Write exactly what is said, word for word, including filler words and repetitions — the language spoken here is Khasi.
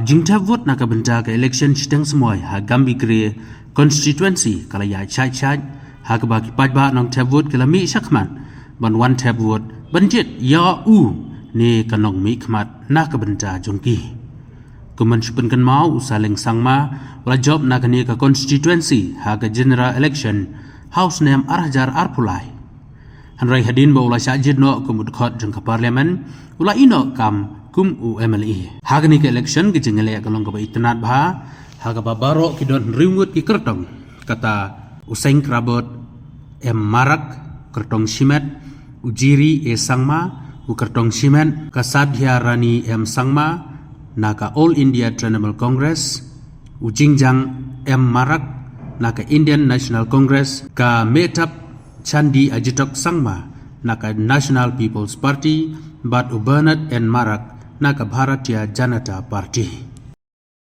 Jingthep vote na ka bynta ka election shiteng samoi ha Gambegre constituency ka la ïaid shait shait, ha kaba ki paidbah nongthep vote ki la mih shakhmat ban wan thep vote ban jied ïa u ne ka nongmihkhmat na ka bynta jong ki. Kumban shu pynkynmaw, u Saleng Sangma u la jop na kane ka constituency ha ka general election ha u snem ar hajar arphew lai. Hynrei hadien ba u la shah jied noh kum u dkhot jong ka parliament, u la ïeh noh kam kum u M L A. Ha kane ka election ka jingïaleh ka long kaba itynnad bha, ha kaba baroh ki don hynriew ngut ki kyrtong, kata u Seng Krabot M Marak, kyrtong shimet, u Jiri A Sangma, u kyrtong shimet, ka Sadhya Rani M Sangma na ka All India Trinamool Congress, u Jingjang M Marak na ka Indian National Congress, ka Mehtab Chandi Ajitok Sangma na ka National People's Party, bad u Bernard N Marak na ka Bharatiya Janata Party.